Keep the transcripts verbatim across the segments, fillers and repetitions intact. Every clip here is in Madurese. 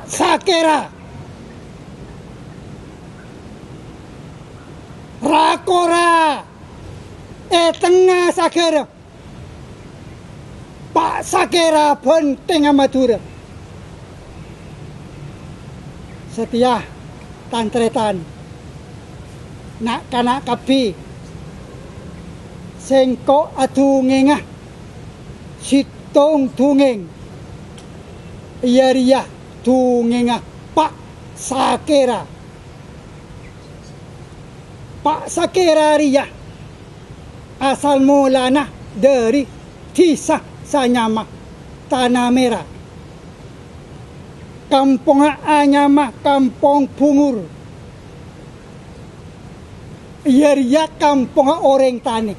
Sakèra. Ra-kora è tengnga saghârâ. Pa' Sakèra bhântèngnga Madhurâ. Satèya tan-tarètan, na'-kana' kabbhi, sèngko' adhungènga sèttong dhungèng, iyâ rèya dhungèngnga Pa' Sakèra. Pa' Sakèra rèya asal molana dhâri dhisa sè anyama Tana Mera. Kampongnga anyama Kampong Bungur. Iyâ rèya kampongnga orèng tanè.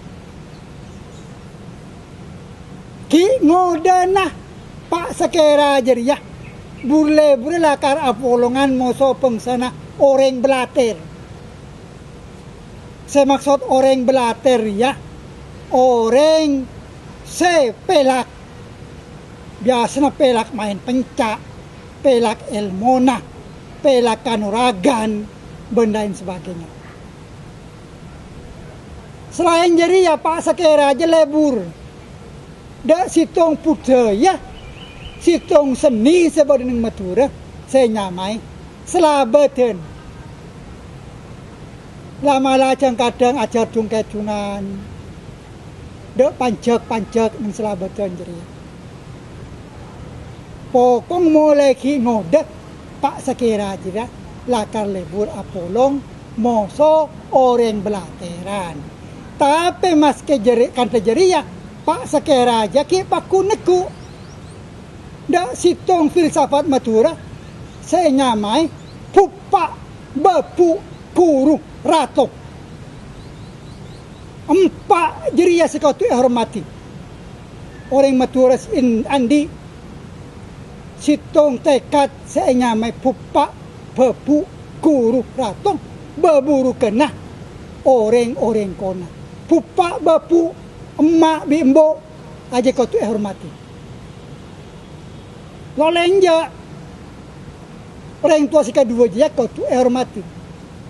Ghi' ngodâna Pa' Sakèra jârèya bur-lebur lakar apolongan moso bhângsana orèng Blatèr. Sè maksod orèng Blatèr rèya orèng sè pèlak. Biyasana pèlak maèn penca', pèlak èlmona, pèlak kanoragan, bân laèn sabagèyna. Salaèn jârèya, Pa' Sakèra jâ lebur dâ' sèttong budaya, sèttong seni sè bâdâ neng Madhurâ sè nyamaè salabâdhân. La'-mala' jhâng-kadhâng ajhâr dhung-kèdhungan dâ' panjhâk-panjhâk neng salabâdhân jârèya. Pokong molaè ghi' ngodâ, Pa' Sakèra jârèya lakar lebur apolong moso orèng Blatèran. Tapè maskè jârè-, kantha jârèya, Pa' Sakèra jâ ghi' paggun neggu' dâ' sèttong filsafat Madhurâ sè nyamaè buppa', bâbu', ghuru, rato. Empa' jârèya sè kodhu èhormadhi. Orèng Madhurâ sè en-, andi' sèttong tèkad sè ènyamaè buppa', bâbu', ghuru, rato, bâburugghâna orèng-orèng kona. Buppa', bâbu', emma' bi' embu' ajâ kodhu èhormadhi. Lo' lènjâ', orèng towa sè kaduwâ jârèya kodhu èhormadhi.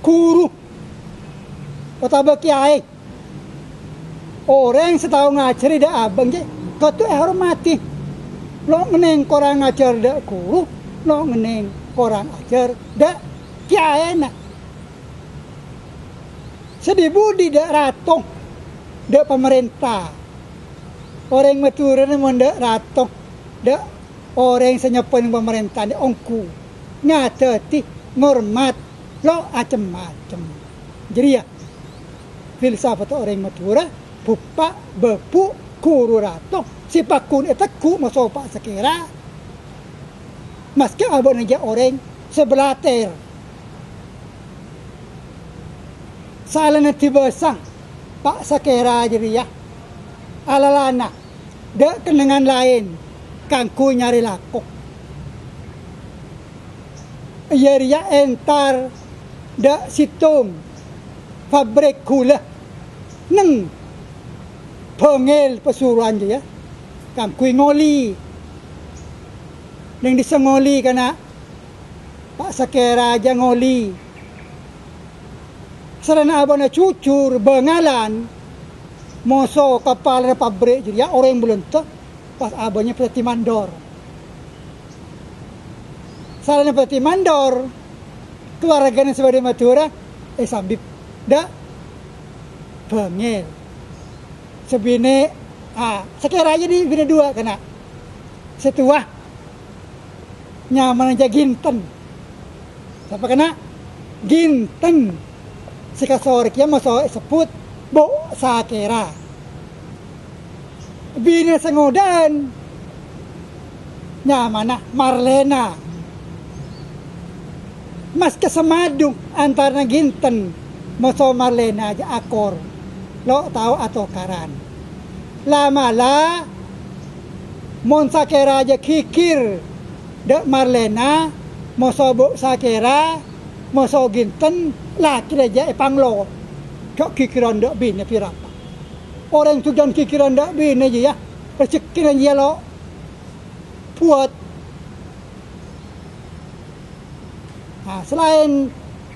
Ghuru otabâ kèyaè, orèng sè tao ngajhâri dâ' abâng jâ kodhu èhormadhi. Lo' ngennèng korang ajhâr dâ' ghuru, lo' ngennèng korang ajhâr dâ' kèyaèna. Sè dhi-budhi dâ' rato, dâ' pamarènta. Orèng Madhurâ mon dâ' rato, dâ' orèng sè nyèppo neng pamarènta ongghu ngadâddhi ngormat lo' cem-macem. Jârèya filsafat orèng Madhurâ, buppa', bâbu', ghuru, rato, sè paggun ètegghu' moso Pa' Sakèra. Maskè abâ'na jâ orèng sè Blatèr. Saellana dibâsa, Pa' Sakèra jârèya alalana dâ' kennengngan laèn kaangghuy nyarè lako. Iyâ rèya èntar dâ' sèttong pabrik ghulâ neng Bângèl Pasuruan jârèya kaangghuy ngolè. Neng dhisa ngolè kana', Pa' Sakèra jâ ngolè. Saellana abâ'na jhujhur bângalan, moso kapalana pabrik jârèya orèng Bâlândhâ, pas abâ'na dhâddhi mandor. Saellana dhâddhi mandor, kalowargana sè bâdâ è Madhurâ èsambit dâ' Bângèl. Sè binè', a, Sakèra jâ dhi' binè' duwâ' kana'. Sè towa nyamana jâ Ginten. Sapa kana'? Ginten. Sè kasorè kèya moso èsebbhut Bu' Sakèra. Binè' sè ngodâ'ân nyamana Marlena. Maskè samadhu antarana Ginten moso Marlena jâ akor, lo' tao atokaran. La'-mala' mon Sakèra jâ ghighir dâ' Marlena, moso Bu' Sakèra, moso Ginten, lakèna jâ èpanglo. Jâ ghighirân dâ' binè' pèra' pa'. Orèng dhugân ghighirân dâ' binè' jâ, rejhekkèna jâ lo' buwât. Nah, salaèn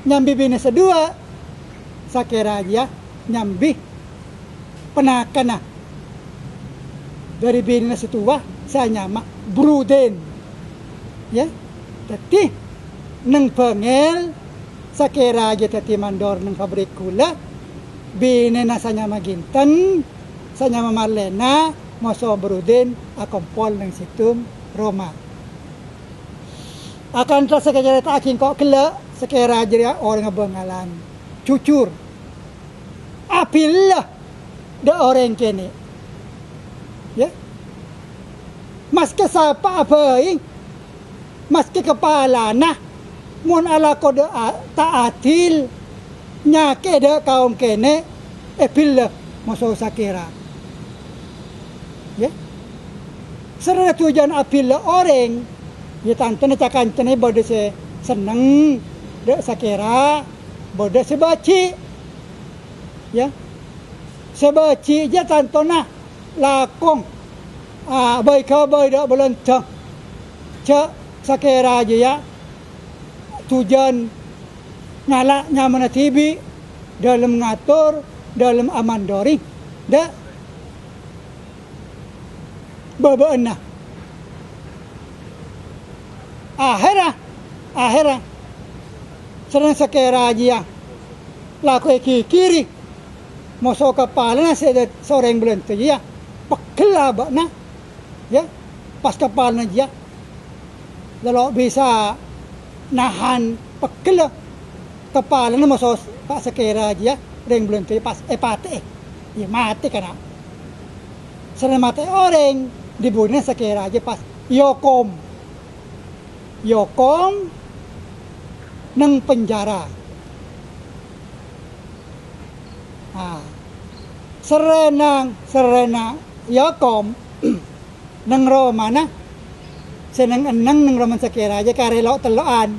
nyambi binè sè duwâ', Sakèra jiyâ nyambi ponakanna dhâri binèna sè towa sè anyama Brudin. Yâ. Dhâddhi, neng bângèl Sakèra jiyâ dhâddhi mandor neng pabrik ghulâ, binèna sè anyama Ginten, sè anyama Marlena, moso Brudin akompol neng sèttong roma. Akantha sè ècarèta'aghi engko' ghellâ', Sakèra jârèya orèngnga bângalan, jujur, abhilâ dhâ' orèng kènè'. Yâ. Maskè sapa'a bhâi, maskè kapalana, mon alako dhâ-, a-, ta' adil, nyakè'è dhâ' kaum kènè', èbhilâ moso Sakèra. Yâ. Sarrèna tojjhuwân abhilâ orèng, yâ, tantona ca-kancana bâdâ sè senneng dhâ' Sakèra, bâdâ sè bâji'. Yâ. Sè bâji' jâ tantona lakong, a, bhâi-ghâbây dhâ' bâlândhâng. Jâ' Sakèra jâ, yâ, tojjhuwân ngala' nyamana dhibi', dâlem ngator, dâlem amandori, dhâ' bâbâ'ânna. Ahèrra, ahèrra, sarrèna Sakèra jâ, yâ, lako èghighiri. Moso kapalana sè dâ-, sè orèng bâlândhâ jâ, yâ, pegghel abâ'na, yâ, pas kapalana jâ, yâ. Lalo bisa nahan pegghel, yâ. Kapalana moso Pa' Sakèra jâ, yâ, orèng bâlândhâ jâ pas èpatè'è. Yâ, matè kana'. Sarrèna matè'è orèng, dhi-budhina Sakèra jâ pas èokom. Èokom neng penjara. Ah, sarrèna, sarrèna èokom neng romana, sè neng-enneng neng romana Sakèra jâ karè lo'-tello'an.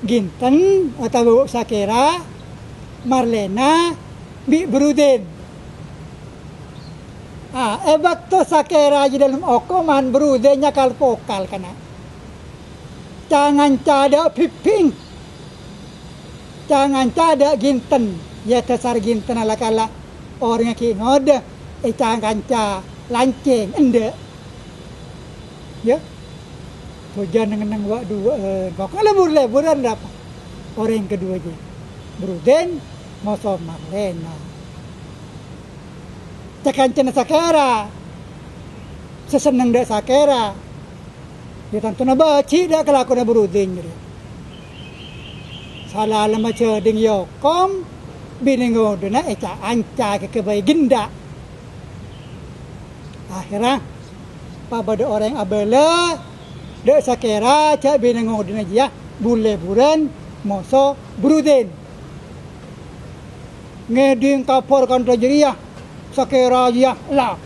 Ginten otabâ Sakèra, Marlena, bi' Brudin. Ah, è bâkto Sakèra jâ dâlem okoman, Brudin nyakal-pokal kana'. Ca-nganca dhâ' bhibbhi'eng. Ca-nganca dhâ' Ginten. Yâ, dhâsar Ginten la-kala orèngnga ghi' ngodâ, èca-kanca lancèng, endâ'. Yâ. Tojjhuwân neng-enneng wâ'-duwâ'ân, kok lebur-leburan rapa. Orèng kaduwâ jâ. Brudin, moso Marlena. Ca-kancana Sakèra, sè senneng dhâ' Sakèra, yâ, tantona bâji' dhâ' kalakowanna Brudin jârèya. Salalemma jhâdhing èokom, binè ngodâna èca-anca ghâghâbây ghendhâ'. Ahèrra, pabâdâ orèng abâlâ dhâ' Sakèra jâ' binè ngodâna jâ bu-leburan moso Brudin. Ngèdhing kabhâr kantha jârèya, Sakèra jâ la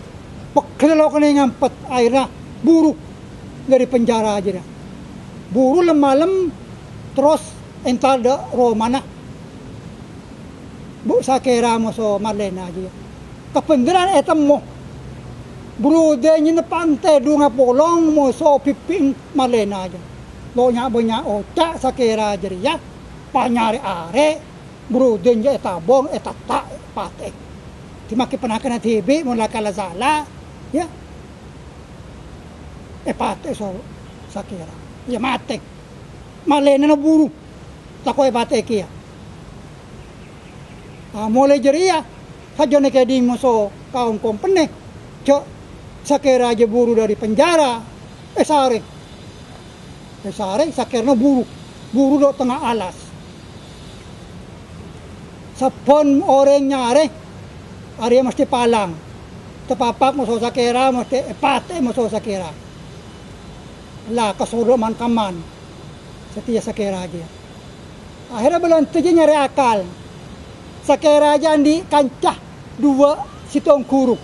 pegghel lo' kennèng ngampet, ahèrra buru dhâri penjara jârèya. Buru lem-malem terros èntar dhâ' romana Bu' Sakèra moso Marlena jâ. Kabhendherran ètemmo. Brudin nyènneppa'an tèdhungnga polong moso bhibbhi'eng Marlena jâ. Lo' nya'-bânnya' oca' Sakèra jârèya, panyarè-arè, Brudin jâ ètabong, ètatta', èpatè'è. Dimma' ghi' ponakanna dhibi' mon la-kala sala, yâ. Èpatè'è so-, Sakèra. Yâ matè. Marlenana buru. Tako' èpatè'è kèya. Ah, molaè jârèya, sajân èkèdhing moso kaom kompennè, jâ' Sakèra jâ buru dhâri penjara, èsarè. Èsarè, Sakèrana buru, buru dâ' tengnga alas. Sabbhân orèng nyarè, arèya mesthè palang. Tapapak moso Sakèra, mesthè èpatè'è moso Sakèra. La, kasorot man-kamman satèya Sakèra jâ. Akhèrra bâlândhâ jâ nyarè akal. Sakèra jâ andi' kanca duwâ' sèttong ghuru.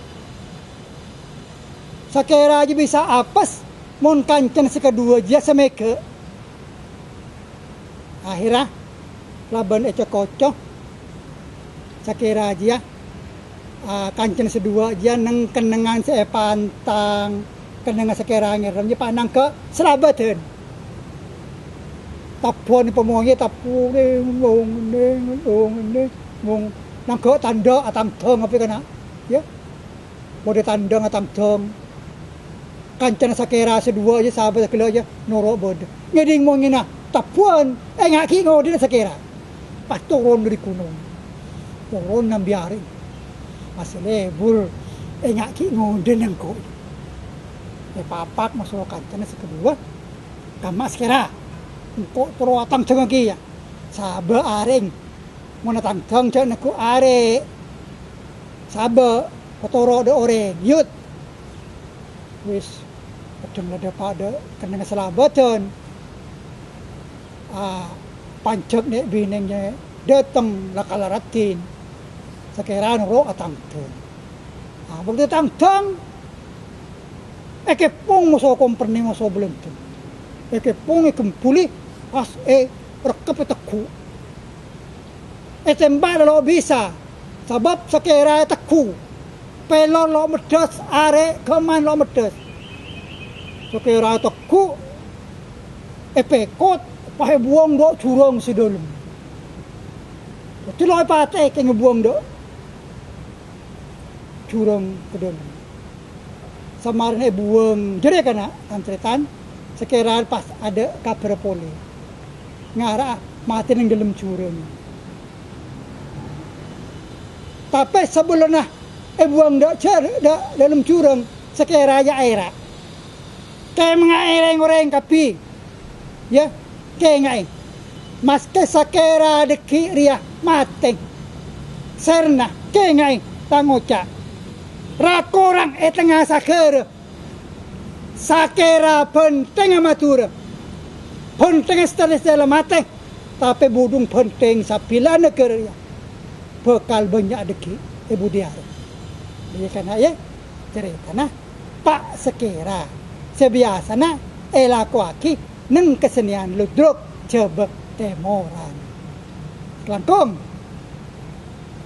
Sakèra jâ bisa apes mon kancana sè kaduwâ jâ sè mèghâ'. Akhèrra, kalabân èco-koco, Sakèra jâ, ah, kancana sè duwâ' jâ neng-kennengngan sè èpantang, kennengngan Sakèra ngèrèm jâ panangka salabâdhân. Tabbhân pamongèn tabbhân, ngèdhing, ngèdhing, ngèdhing, ngèdhing. Nangghâ' tandhâ atangdhâng apa kana', yâ. Bâdâ tandhâng atangdhâng. Kancana Sakèra sè duwâ' yâ, sahabat ghellâ' yâ, noro' bâdâ. Ngèdhing mongèna tabbhân, enga' ghi' ngodâna Sakèra. Pas toron dâri ghunong. Toron nambi arèng. Pas lebur, enga' ghi' ngodâna engko'. Èpapak maso' kancana sè kaduwâ. Kamma' Sakèra. Engko' terro atangdhângaghi, yâ. Sabâ' arèng. Mon atangdhâng jhâ' neggu' arè'. Sabâ', patoro' dâ' orèng, yut. Wis, peddhâng la dâpa' dâ' kennengnga salabâdhân. Ah, panjhâk nè'-binèng nè' dâteng la kala raddhin. Sakèra noro' atangdhâng. Ah, bâkto atangdhâng, èkèpong moso komprènè moso Bâlândhâ. Èkèpong ègembuli pas èrekkep ètegghu'. Ètèmba' la lo' bisa, sabâb Sakèra ètegghu'. Pèlor lo' meddhâs, arè' ghâman lo' meddhâs. Sakèra ètegghu', èpèkot, pas èbuwâng dâ' jhurâng sè dâlem. Dhâddhi lo' èpatè kèng èbuwâng dâ' jhurâng sè dâlem. Samarèna èbuwâng jârèya kana', tan-tarètan, Sakèra pas adâ' kabhâr polè. Ngara'a matè neng dâlem jhurâng. Tapè sabellunna èbuwâng dâ' jhâr-, dâ-, dâlem jhurâng, Sakèra yâ aèra'. Kèmanga'è rèng-orèng kabbhi. Yâ, kènga'è. Maskè Sakèra dâggi' rèya matè. Sèrna, kènga'è, pangoca'. Ra-korang è tengnga saghârâ. Sakèra bhântèngnga Madhurâ. Bhântèngnga satèya-satèya la matè. Tapè budhung bhântèng sabillâ naghârâ rèya bhâkal bânnya' dâggi' è budi arè. Iyâ kana', yâ, carètana Pa' Sakèra sè biyasana èlakowaghi neng kasennèyan ludruk Jhâbâ Tèmoran. Langkong.